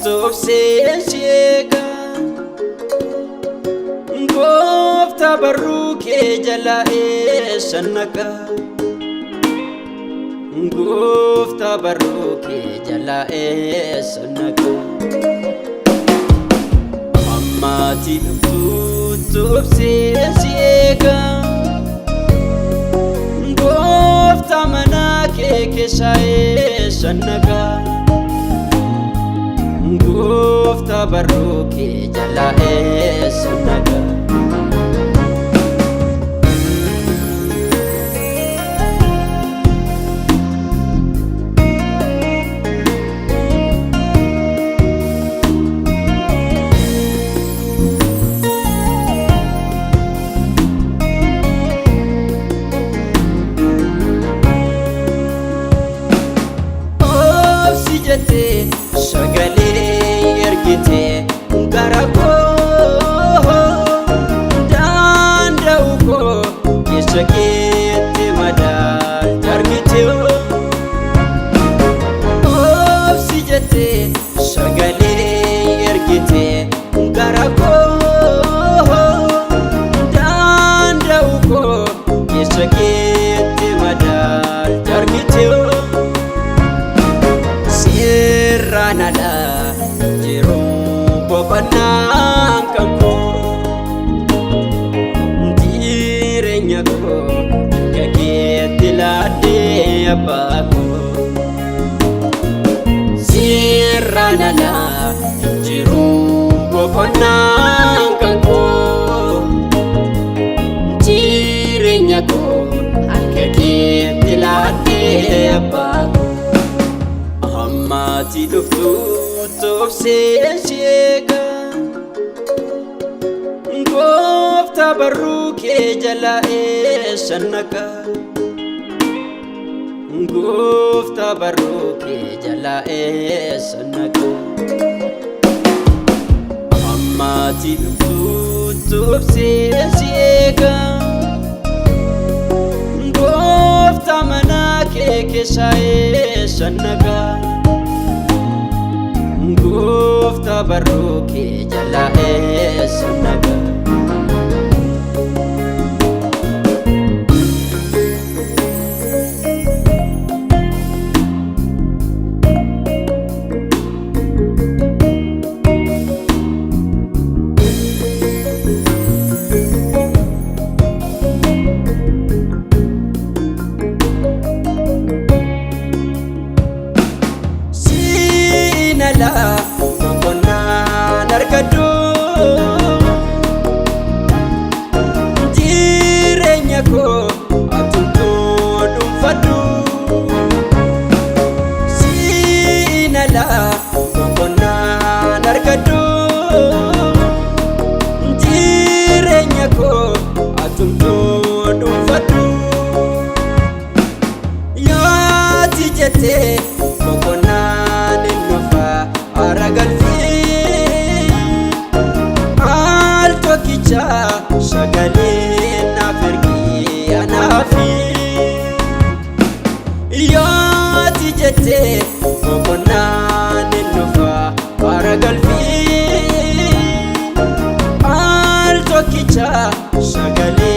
dhuftuutti obseen si eega. Gooftaa barruu kee jala eessan naqa? Gooftaa barruu kee jala eessan naqa? Ammaati dhuftuutti obseen si eega. Gooftaa mana kee keessa eessan naqa? Gooftaa barruu kee jala eessan naqa? Obsi jettee sagalee ergitee gara koo, danda'u koo keessa keetti madaalti argite. Obsi jettee sagalee ergitee gara koo, danda'u koo keessa keetti madaalti argite. Seeraan alaa jiruun boqonnaan kan koo, jireenya koo harka keetti laadhee, abbaa koo. Seeraan alaa jiruun boqonnaan kan koo, jireenya koo harka keetti laadhee, abbaa koo. Ammaati dhuftuutti obseen si eega. Gooftaa barruu kee jala eessan naqa? Gooftaa barruu kee jala eessan naqa? Ammaati dhuftuutti obseen si eega. Gooftaa mana kee keessa eessan naqa? Gooftaa barruu kee jala eessan naqa? Siin alaa boqonnaan argadhu, jireenya koo atumtuu dhuunfadhu. Siin alaa boqonnaan argadhu, jireenya koo atumtuu dhuunfadhu. Yooti jettee boqonnaan hin dhufa aara galfii, al tokkicha sagalee naaf ergi anaafi. Yooti jettee boqonnaan hin dhufa aara galfii, al tokkicha sagalee.